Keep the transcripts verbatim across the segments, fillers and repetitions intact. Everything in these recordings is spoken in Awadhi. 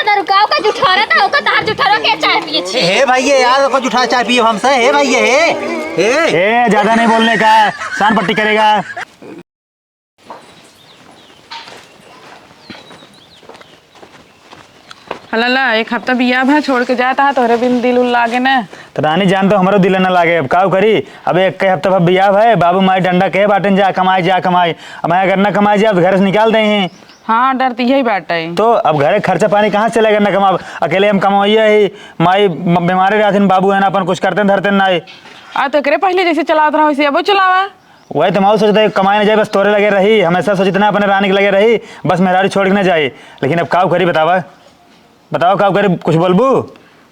दारू का, ओका जुठारा था, ओका तार जुठारा के चाय पिए छी। हे भैया यार, ओका जुठारा चाय पिए हमसे, हे भैया, हे, हे। ए, ज्यादा नहीं बोलने का, शान पट्टी करेगा। हला ला, एक हफ्ता बियाह भा छोड़ के जाता है, तोहरे बिन दिल उल लागे ना। तो रानी जान तो हमरो दिल ना लागे, अब काउ करी? अब एक के हफ्ता भा बियाह है, बाबू माई डंडा कहे बाटेन, "जा कमाई, जा कमाई।" अब मैं अगर ना कमाई जाब तो घर से निकाल दे हैं। हाँ, डर तो यही बाटे। तो अब घरे खर्चा पानी कहाँ से चलेगा ना कमाब? अकेले हम कमाइए ही, माई म-, बीमारे रहथिन, बाबू है ना, अपन कुछ करते धरते ना। आ तो एकरे पहले जैसे चलावत रहा वैसे अबो चलावा। वही तो हम सोचते कमाए ना जाए, बस तोरे लगे रही, हमेशा सोचते ना अपने रानी के लगे रही, बस मेहरारू छोड़ के ना जाए। लेकिन अब काउ करी बतावा, बताओ काउ करी, कुछ बोलबू?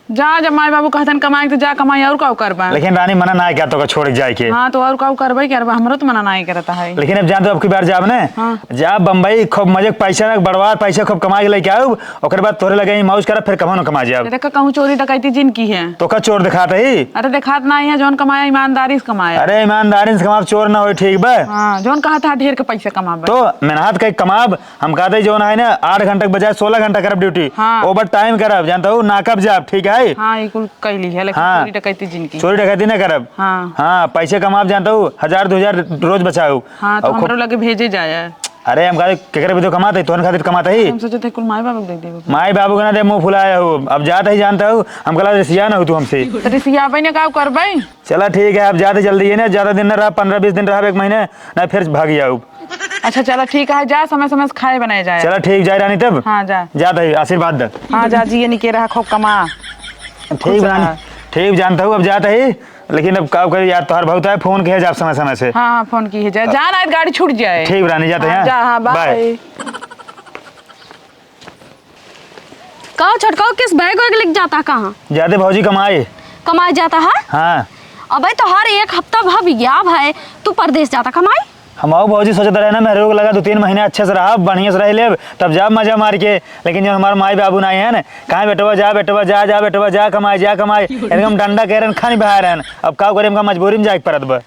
जा, जब माई बाबू कहतन कमाए तो जा कमाई, और काउ करबा? लेकिन रानी मना ना क्या तो छोड़ के जाए के। हाँ, तो और काउ करबे करबा, हमरो तो मना ना करता है। लेकिन अब जान तो अब की बार जाब ने, हाँ। जा बम्बई, खूब मजे के पैसा ना बर्बाद, पैसा खूब कमा के लेके आऊ, ओकर बाद तोरे लगे ही मौज करब, फिर कमाओ ना कमा जाब। देखा कहूँ चोरी डकैती जिन की है। तो का चोर दिखात ही? अरे दिखात ना है, जौन कमाया ईमानदारी से कमाया। अरे ईमानदारी से कमाब, चोर ना होई, ठीक बा? हाँ, जौन कहा था ढेर के पैसा कमाबा। तो मेहनत के कमाब, हम कहते जौन है ना आठ घंटा के बजाय सोलह घंटा करब ड्यूटी। हाँ। ओवर टाइम करब, जानता हूँ नाकब जाब, ठीक है? हाँ, ये कुल कैली है, लेकिन हाँ। चोरी डकैती जिन की। चोरी डकैती ना करब। हाँ। हाँ, पैसे कमाब, जानता हूँ हजार दो हजार रोज बचाऊ। हाँ, तो और खूब हमरो लगे भेजे जाए। अरे हम कहते केकरे भी तो कमाते, तोहन खातिर कमाते ही। हम सोचे थे कुल माई बाबू के दे देबो। माई बाबू के ना दे, मुँह फुलाया हो। अब जात ही जानता हूँ, हम कहला रिसिया ना हो तू हमसे। तो रिसिया भाई ने का करबे? चला ठीक है, अब जाते जल्दी है ना, ज्यादा दिन ना रहा, पन्द्रह बीस दिन रहा, एक महीने, ना फिर भाग जाऊ। अच्छा चला ठीक है, जा समय समय से खाए बनाए जाए। चला ठीक, जाए रानी तब। हाँ, जा। जात ही, आशीर्वाद दे। हाँ, जा, जिए निके रहा, खूब कमा। ठीक खुश रानी, रहा। ठीक जानता हूँ, अब जात ही। लेकिन अब का करी यार, तोहार बहुत है, फोन किहे जाब समय समय से। हाँ, हाँ, फोन किहे जाए। जान आए गाड़ी छूट जाए। ठीक रानी, जाते हाँ, हैं। जा, हाँ, बाय। बाय। का हो छोटका, किस बैग वैग लेके जाता है, कहाँ? जाते भौजी कमाए। कमाए जाता है? हाँ। अबे तोहार एक हफ्ता भा बियाह है, तू परदेस जाता कमाए? हम आओ भौजी सोचत रहे ना, मेहरारू के लगा दो तीन महीने अच्छे से रहा, बढ़िया से रह लेब, तब जाब मजा मार के। लेकिन जब हमार माई बाबू ना आए हैं ना, कहाँ बेटवा जा, बेटवा जा, जा बेटवा जा, कमाए जा, कमाए, एकदम डंडा कह रहे हैं, खानी बहा रहे हैं। अब का करे, हमका मजबूरी में जाए के पड़त बा।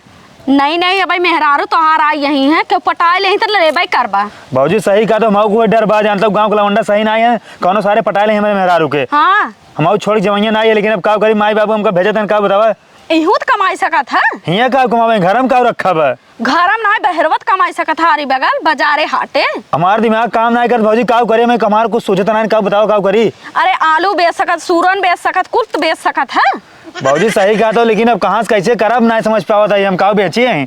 नहीं, नहीं, अबे मेहरारू तोहार आई यही है, केहू पटाए लेही त लेबे करबा। भौजी सही कहा तो, हम को डर बा, जानता हूँ गाँव के लवंडा सही ना है, कौनो सारे पटाए लेही हमारे मेहरारू के। हाँ। हम छोड़ के जवैया ना है, लेकिन अब का करी, माई बाबू हमका भेजत हैं, का बतावा? इहूँ त कमाई सकत है। हियाँ का कमावे, घर में का रखा बा? घर में ना, बहरवत कमाई सकत है, आरी बगल, बाजारे हाटे। हमार दिमाग काम ना करत भौजी, का करे, मैं हमार कुछ सोचत ना, का बताओ, का करी? अरे आलू बेच सकत, सूरन बेच सकत, कुल त बेच सकत है। भौजी सही कहा तो, लेकिन अब कहाँ से कैसे करब, ना समझ पावत है, हम का बेची हैं?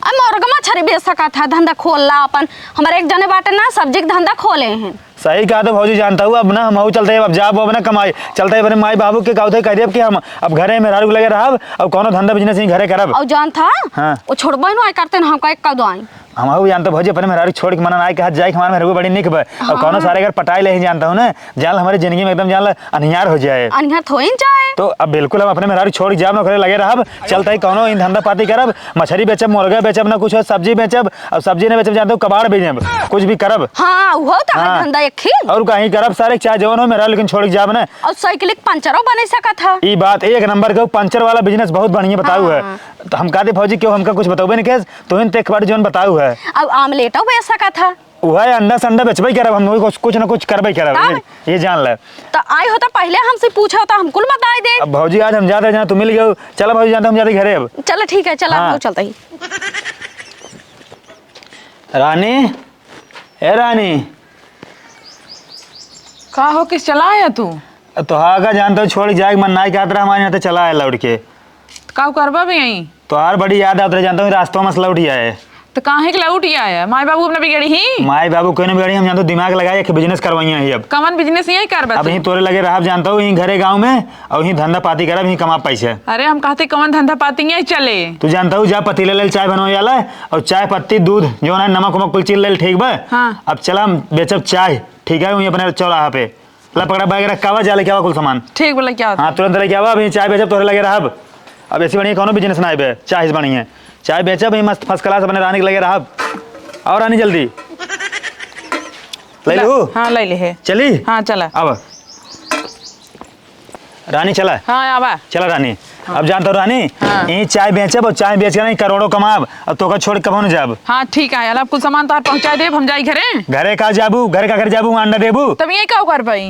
अब मुर्गा मछरी बेच सकत है, धंधा खोल ला अपन। हमारे एक जने बाटे ना, सब्जी के धंधा खोले हैं। सही कहा तो भौजी, जानता हूँ अब ना हम हऊ चलते, अब जाब अब ना कमाई, चलते अपने माई बाबू के कहते कह देब कि हम अब घरे मेहरारू के लगे रहब, अब कौनो धंधा बिजनेस ही घरे करब। और जानता? हाँ। वो छोड़बे ना करते ना, हमका एक कदो आई। हम हऊ जानता भौजी, अपने मेहरारू छोड़ के मना ना आए, कहा जाए कि हमारे मेहरारू बड़ी निक बा। अब कौनो हाँ। सारे अगर पटाई ले ही जानता हूँ ना, जान हमारे जिंदगी में एकदम जान ला अनियार हो जाए। अनियार थोइन जाए। तो अब बिल्कुल हम अपने मेहरारू छोड़ के जाब ना, ओकरे लगे रहब, चलते ही कौनो इन धंधा पाती करब, मछरी बेचब, मुर्गा बेचब, ना कुछ सब्जी बेचब, अब सब्जी ना बेचब, जानते हो कबाड़ बेचब, कुछ भी करब। हाँ, उहो तो है हाँ। धंधा एक ही। और कहीं करब सारे, चाहे जवन हो मेहरारू, लेकिन छोड़ के जाब ना। और साइकिल के पंचरो बने सकत है। ई बात एक नंबर के, पंचर वाला बिजनेस बहुत बढ़िया बताऊ है। हाँ। तो हम कहते भौजी क्यों हमका कुछ बताओ नहीं केस, तो इन तेख बाड़ी जवन बताऊ है। अब आमलेटो बेच सकत है। वह अंडा संडा बेचबे करब, हम कुछ, कुछ ना कुछ करबे करब, तब? ये, ये जान ले। तो आई होता पहले हमसे पूछा होता, हम कुल बताई दे। अब भौजी आज हम जाते जहाँ तू मिल गयो, चला भौजी जानते हम जाते घरे अब। चलो ठीक है, चला हाँ। हम लोग चलते ही। रानी, ए रानी। का हो, किस चला आया तू? तोहार का जानता हूँ, छोड़ के जाए के मन ना कहत रहा हमारे यहाँ, तो चला आया लौट के। तो का करबा भी यहीं? तोहार बड़ी याद आवत रहे, जानता हूँ, रास्तों में से लौट ही आए। तो काहे के लौट ही आया? माई बाबू अपना बिगड़ी ही? माई बाबू कोई ना बिगड़ी, हम जानता हूँ, दिमाग लगाए एक बिजनेस करवाइया ही अब। कवन बिजनेस यही करबा अब तू? यहीं तोरे लगे रहब, जानता हूँ, यहीं घरे गाँव में, और यहीं धंधा पाती करब, यहीं कमा पैसे। अरे, हम कहते कवन धंधा पाती यहीं चले? तू जानता हूँ, जा पतीले ले चाय बनवाई वाला, और चाय पत्ती, दूध, जो ना नमक वमक कुल चीज ले, ठीक बा? हाँ। अब चला हम बेचब चाय, ठीक है, वहीं अपने चौराहा पे। ला पकड़ा बैग रखावा, जा लेके आवा कुल सामान। ठीक बा, लेके आवा। हाँ, तुरंत लेके आवा, अभी चाय बेचब तोहरे लगे रहब। अब ऐसी बढ़िया कौनो बिजनेस ना आइबे, चाय से बढ़िया। चाय बेचब, अभी मस्त फर्स्ट क्लास अपने रानी के लगे रहब। आओ रानी जल्दी। ले ला, लू? हाँ, ले ले है। चली? हाँ, चला। अब। रानी चला। हाँ, आवा। चला रानी। हाँ। अब जानत हो रानी, हाँ। यहीं चाय बेचब और चाय बेच के नहीं करोड़ों कमाब, और तोका छोड़ के कबहूँ न जाब। हाँ, ठीक है, अब कुल सामान तोहार पहुँचाइ देब, हम जाई घरे। घरे का जाबू, घरे का घर जाबू, अंडा देबू। तब ये का कर पाई?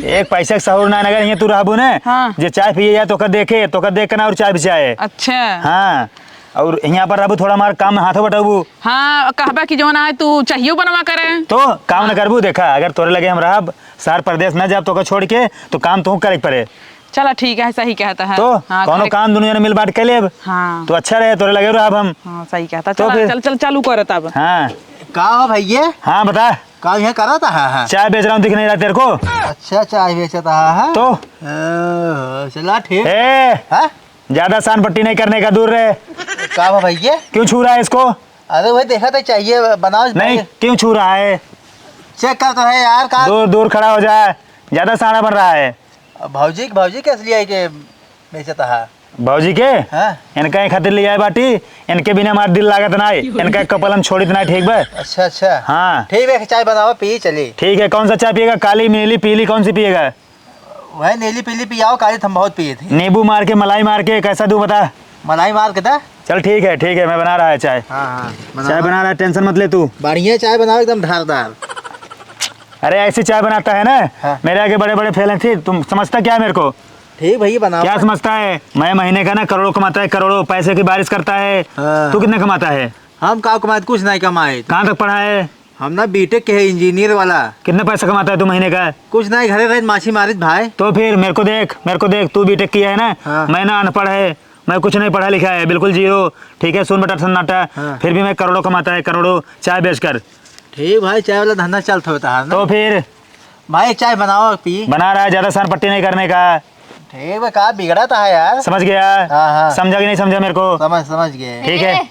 एक पैसा के सहूर ना, अगर यहीं तू रहबू ने, हाँ। जे चाय पिए जाए तोका देखे, तोका देख के ना और चाय पिचाए। अच्छा। हाँ, और यहाँ पर रहबू थोड़ा हमार काम में हाथों बटाबू। हाँ, कहबा कि जौन आए तू चाहियो बनवा करे। तो काम न हाँ। करबू, देखा, अगर तोरे लगे हम रहब, शहर परदेश न जाब तोका छोड़ के, तो काम तोहू करे के पड़े। चला ठीक है, सही कहता है। तो हाँ, कौनो करे काम दुनिया में मिल बांट के लेब। हाँ। तो अच्छा रहे, तोरे लगे रहब हम। हाँ, सही कहता। तो चला, फिर? चल, चल, चालू कर तब। हाँ। का हो भैया? हाँ, बता। का यहाँ करत है, है? चाय बेच रहा हूँ, दिख नहीं रहा तेरे को? अच्छा, चाय बेचत है, है? तो? ओहो, चला ठीक। ए, हाँ? ज्यादा शान पट्टी नहीं करने का, दूर रहे। का हो भैया? क्यों छू रहा है इसको? अरे वही देखा तो चाहिए, बनाओ नहीं, भाई। क्यों छू रहा है? चेक कर तो है यार, का दूर, दूर खड़ा हो जा, ज्यादा शाना बन रहा है। भौजी, भौजी के असली आई के बेचता है। भौजी के? हाँ। इनका एक खातिर ले आए बाटी, इनके बिना हमार दिल लागत ना है, इनका एक कपल हम छोड़ित ना, ठीक बा? अच्छा, अच्छा। हाँ। ठीक है, चाय बनाओ, पी चली। ठीक है, कौन सा चाय पिएगा? काली, नीली, पीली, कौन सी पिएगा? वह नीली पीली पियाओ, काली तो हम बहुत पिए थे। नींबू मार के, मलाई मार के, कैसा दूँ बता? मलाई मार के दा। चल ठीक है, ठीक है, मैं बना रहा है चाय। हाँ, हाँ, बनाओ। चाय बना रहा है, tension मत ले तू। बढ़िया चाय बनाओ, एकदम धारदार। अरे ऐसी चाय बनाता है ना, हाँ। मेरे आगे बड़े बड़े फेल हैं, ठीक? तुम समझता क्या है मेरे को? ठीक भैया, बनाओ। क्या समझता है? मैं महीने का ना करोड़ों कमाता है, करोड़ों, पैसे की बारिश करता है। हाँ। तू कितना कमाता है? हम का कमाए, कुछ नहीं कमाए। कहाँ तक पढ़ा है? हम ना बीटेक के है, इंजीनियर वाला। कितना पैसा कमाता है तू महीने का? कुछ नहीं, घरे रहे माछी मारित भाई। तो फिर मेरे को देख, मेरे को देख, तू बीटेक किया है ना, हाँ। मैं ना अनपढ़ है, मैं कुछ नहीं पढ़ा लिखा है, बिल्कुल जीरो, ठीक है, सुन बटा सन्नाटा, हाँ। फिर भी मैं करोड़ों कमाता है, करोड़ों, चाय बेचकर। ठीक भाई, चाय वाला धंधा चलत होता है ना। तो फिर? भाई चाय बनाओ, पी। बना रहा है, ज्यादा सर पट्टी नहीं करने का। ठीक बा, का बिगड़त है यार? समझ गया? हाँ, हाँ। समझा कि नहीं समझा मेरे को? समझ, समझ गए। ठीक है। ए,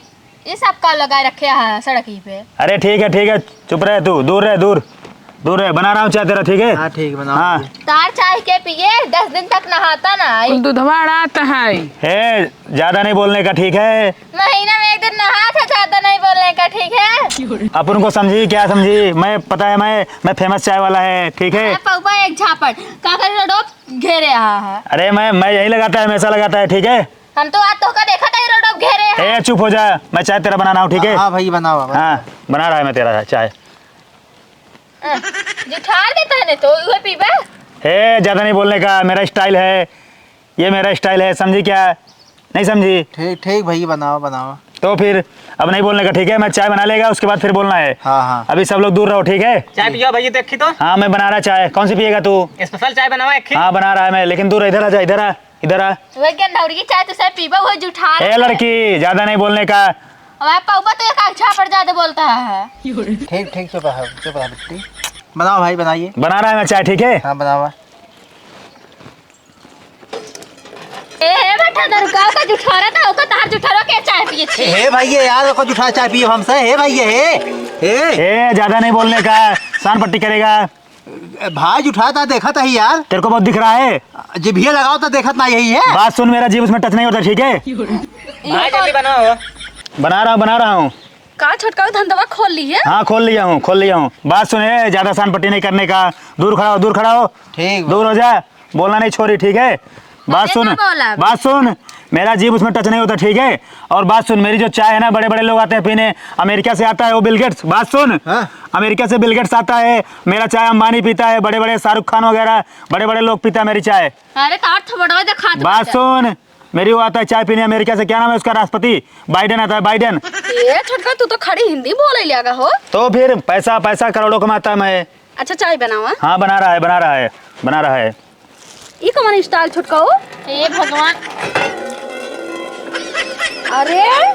ये सब का लगाए रखे है सड़क ही पे? अरे ठीक है, ठीक है, चुप रहे तू, दूर रहे, दूर, दूर रहे, बना रहा हूँ चाय तेरा, ठीक है? हाँ, ठीक, बनाओ। हाँ। तार चाय के पिए, दस दिन तक नहाता ना है। कुल दूधवा अड़ात है। हे, ज्यादा नहीं बोलने का, ठीक है? महीना में एक दिन नहात है, ज्यादा नहीं बोलने का, ठीक है? अपन को समझी, क्या समझी? मैं, पता है, मैं, मैं famous चाय वाला है, ठीक है? ए, पौवा एक झापड़, का करे रोडो घेरे आहा है। अरे मैं, मैं यही लगाता है, हमेशा लगाता है, ठीक है? हम तो आज तोहका देखत ही रोडो घेरे है। ए, चुप हो जा, मैं चाय तेरा बना रहा हूँ, ठीक है? हाँ भाई, बनाओ, बनाओ। हाँ, बना रहा है मैं तेरा चाय। अ, जुठार देता है ना तो, उहे पीबा? ए, ज्यादा नहीं बोलने का, मेरा style है, ये मेरा style है, समझी क्या? नहीं समझी? ठीक, ठीक भैया, बनाओ, बनाओ। तो फिर अब नहीं बोलने का, ठीक है? मैं चाय बना लेगा, उसके बाद फिर बोलना है। हाँ, हाँ। अभी सब लोग दूर रहो, ठीक है? चाय पियो भैया, देखी तो। हाँ, मैं बना रहा चाय। कौन सी पिएगा तू? Special चाय बनावा एक ही। हाँ, बना रहा है मैं, लेकिन दूर, इधर आ जा, इधर आ, इधर आ। वही गंधौरी की चाय तो सब पीबा, वो जुठार ए है। लड़की, ज्यादा नहीं बोलने का। अब आप पौवा तो एक आध झापड़ ज्यादा बोलता है। ठीक, ठीक, चुप रहा, चुप रहा बिट्टी। बनाओ भाई, बनाइए। बना रहा है मैं चाय, ठीक है? हाँ, बनावा। ए, हे भट्टा दरुका, ओका जुठारा था, ओका तार जुठारा के चाय पिए छी। हे भैया यार, ओका जुठारा चाय पिए हमसे, हे भैया, हे, हे। ए, ज्यादा नहीं बोलने का, शान पट्टी करेगा। भाई जुठारा था, देखा था ही यार। तेरे को बहुत दिख रहा है। जिभिया लगाओ तो देखत ना यही है। बात सुन, मेरा जीभ उसमें touch नहीं होता, ठीक है? भाई जल्दी बनाओ। बना रहा हूँ, बना रहा हूँ। का छोटका धंधवा खोल ली है? हाँ, खोल लिया हूँ, खोल लिया हूँ। बात सुन, ए, ज्यादा शान पट्टी नहीं करने का। दूर खड़ा हो, दूर खड़ा हो। ठीक बा। दूर हो जा। बोलना नहीं छोरी, ठीक है? बात अरे सुन, ना बोला। बात सुन, मेरा जीभ उसमें touch नहीं होता, ठीक है? और बात सुन, मेरी जो चाय है ना, बड़े-बड़े लोग आते हैं पीने, अमेरिका से आता है वो बिल गेट्स। बात सुन, हाँ। अमेरिका से बिल गेट्स आता है, मेरा चाय अंबानी पीता है, बड़े-बड़े शाहरुख खान वगैरह, बड़े-बड़े लोग पीता है मेरी चाय। अरे, तार थोबड़वा देखा दे बात बेटा। सुन, मेरी वो आता है चाय पीने अमेरिका से, क्या नाम है उसका, राष्ट्रपति बाइडेन आता है, बाइडेन। ए, छोटका, तू तो खड़ी हिंदी बोले लगा हो। तो फिर पैसा, पैसा करोड़ों कमाता है मैं। अच्छा, चाय बनावा। हाँ, बना रहा है, बना रहा है, बना रहा है। ई कौन style छोटका हो? हे भगवान। अरे,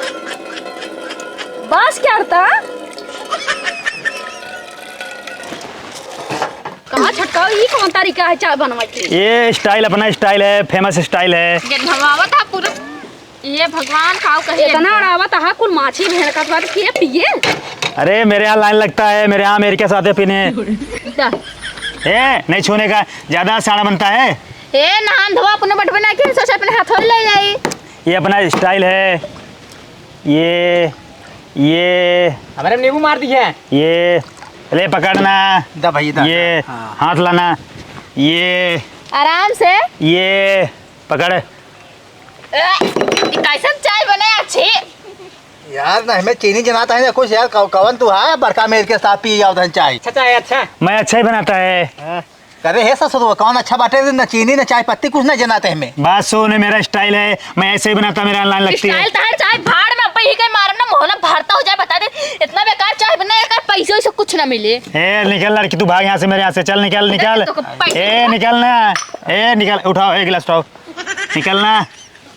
बास क्या अर्था? कहाँ छोटका हो? ई कौन तरीका है चाय बनवा के? ये style अपना style है, famous style है। ये नवावत है पूरा। ये भगवान, काऊ कहिए इतना इनका। अड़ावत हा, कुल माछी भेड़ का बात किए पिए। अरे, मेरे यहाँ line लगता है, मेरे यहाँ अमेरिका से आते पीने। दा। ए, नहीं छूने का, ज्यादा साड़ा बनता है। ए, नहान धोआ अपने बटवे ना, किन सोचे अपने हाथों ले जाई। ये अपना style है, ये, ये। हमारे नींबू मार दिए। ये, ले पकड़ना। दा भाई, दा, ये, दा। हाँ। हाथ लाना, ये। आराम से। ये पकड़। ए, ई कैसन चाय बने अच्छी? यार, ना हमें चीनी जनाता है, ना कुछ यार, कौ-, कौन तू है, बड़का मेर के साथ पी जाओ तहन चाय। अच्छा चाय, अच्छा। मैं अच्छा ही बनाता है। हाँ। करे हे ससुर, कौन अच्छा बाटे, ना चीनी, ना चाय पत्ती, कुछ ना जनाते हमें। बात सुन, मेरा style है, मैं ऐसे ही बनाता, मेरा line लगती है। Style तहार चाय भाड़ में, अब ही के मारम ना, मोहना भरता हो जाए, बता दे, इतना बेकार चाय बना, एकर पैसे वैसे कुछ ना मिले। ए, निकल लड़की, तू भाग यहाँ से, मेरे यहाँ से, चल निकल, निकल। तो पैसे ए, निकल ना, ए, निकल, उठाओ, एक गिलास उठाओ, निकल ना।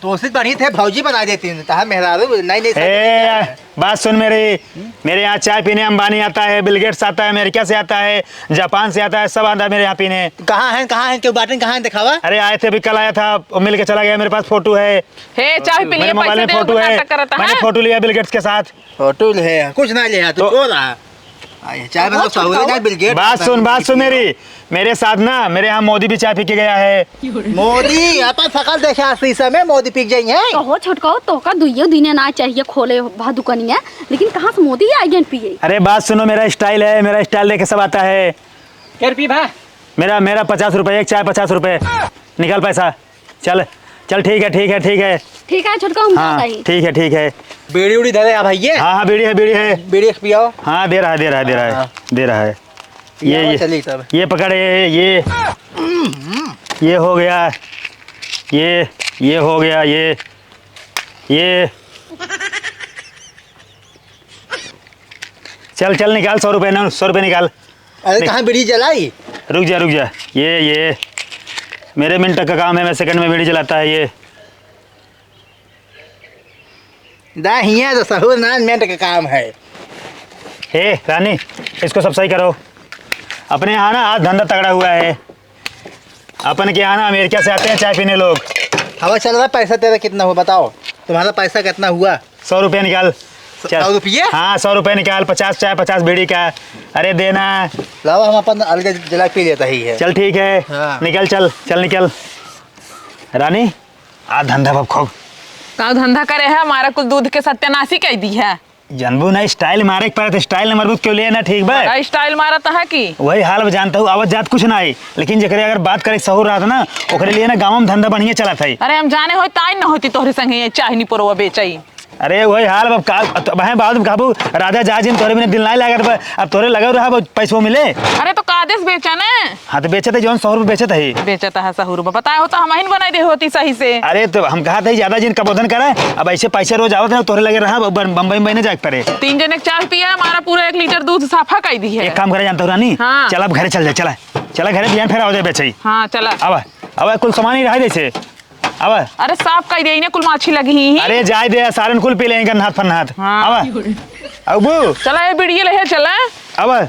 तो उससे बढ़िया थे, भौजी बना देती हैं, तहार मेहरारू, नहीं, नहीं, ए, बात सुन मेरी, मेरे यहाँ चाय पीने अंबानी आता है, बिल गेट्स आता है, अमेरिका से आता है, जापान से आता है, सब आता है मेरे यहाँ पीने। कहाँ है, कहाँ है, क्यों बाटन, कहाँ है, दिखावा। अरे आए थे, अभी कल आया था, वो मिल के चला गया, मेरे पास फोटो है। हे, चाय पीने मेरे मोबाइल पैसे में दे, फोटो है, नाटक करता मैंने है। फोटो लिया बिल गेट्स के साथ। फोटो ले, कुछ ना ले, तू तो चोर रहा। आ, ये चाय में तो बहुत सहूलियत है, बिल गेट्स बात आता है, सुन, बात सुन मेरी, मेरे साथ ना, मेरे यहाँ मोदी भी चाय पी के गया है। मोदी, अपन शकल देखे आज शीशे में, मोदी पी जाएंगे। कहो छोटको, तोहका दुइयो दिने ना चाहिए खोले भा दुकनिया, लेकिन कहाँ से मोदी आ गए पिए? अरे बात सुनो, मेरा style है, मेरा style देखे सब आता है। क्या रुपये भा? मेरा, मेरा पचास रुपए, एक चाय पचास रुपए। निकाल पैसा। चल, चल, ठीक है, ठीक है, ठीक है। ठीक है छोटका, हम हाँ, जाता ही। ठीक है, ठीक है। बीड़ी उड़ी धरे आ भैया। हाँ, हाँ, बीड़ी है, बीड़ी है। बीड़ी एक पियाओ। हाँ, दे रहा है, दे रहा है, दे रहा है, हाँ। दे रहा है। ये, पियाओ, ये, चलिए तब। ये पकड़, ये, ये, ये हो गया, ये, ये हो गया, ये, ये। चल, चल, निकाल सौ रुपये, ना, सौ रुपये निकाल। अरे, निक- कहाँ बीड़ी जलाई? रुक जा, रुक जा। ये, ये मेरे मिनट का काम है, मैं सेकंड में बीड़ी जलाता है ये। दा, हियाँ तो सहूर ना मिनट का काम है। हे, रानी, इसको सब सही करो। अपने यहाँ ना आज धंधा तगड़ा हुआ है। अपन के यहाँ ना अमेरिका से आते हैं चाय पीने लोग। हवा चल रहा, पैसा तेरा कितना हुआ बताओ, तुम्हारा पैसा कितना हुआ? सौ रुपया निकाल। स-, चल। सौ रुपये? हाँ, सौ रुपये निकाल, पचास चाय, पचास बीड़ी का। अरे देना। लावा, हम अपन अलग जला पी लेता ही है। चल ठीक है, हाँ। निकल, चल, चल निकल। रानी, आ धंधा बब खूब। का धंधा करे है? हमारा कुल दूध के सत्यानाशी कइ दी है। जनबू ना, style मारे के पड़त, style न मरबू त केहू ले ना, ठीक बा? बड़ा style मारत है कि? वही हाल अब जानता हूँ, आवत जात कुछ ना आई, लेकिन जेकरे अगर बात करे के सहूर रहत ना, ओकरे लिए ना गाँव में धंधा बढ़िया चलत है। अरे हम जाने होई, ताई न होती तोहरे संगे ये चाय निपोरवा बेचई। अरे वही हाल अब का, अब हैं बाद में कहबू, राजा जा जिन तोहरे बिना दिल नाई लागत बा, अब तोहरे लगल रहा, अब पैसो मिले। अरे तो का देस बेचा ने? हाँ, तो बेचत है, जौन सहूर पे बेचत है। बेचत है सहूर पे, बताए होता, हमहिन बनाई दे होती सही से। अरे, तो हम कहत है, ज्यादा जिन कबोधन करे, अब ऐसे पैसे रोज आवत है, तोहरे लगे रहा, ब-, ब-, बम्बई में ना जाए के पड़े। तीन जने के चाय पिया, हमारा पूरा एक लीटर दूध साफा कइ दी है। एक काम करे, जानता हूँ रानी, हाँ। चल, अब घरे चल जाए, चला, चला घरे, बिहान फिर आओ जाए बेचई। हाँ, चला। अब, अब कुल सामान ही रहा जैसे, अब। अरे, साफ कइ दे, इन्हें कुल माछी लगी ही। अरे, जाए दे, सारन कुल पी लेंगे, नहात फनहात। हाँ। अब, अब। चला, ये बीड़िए ले, चला। अब।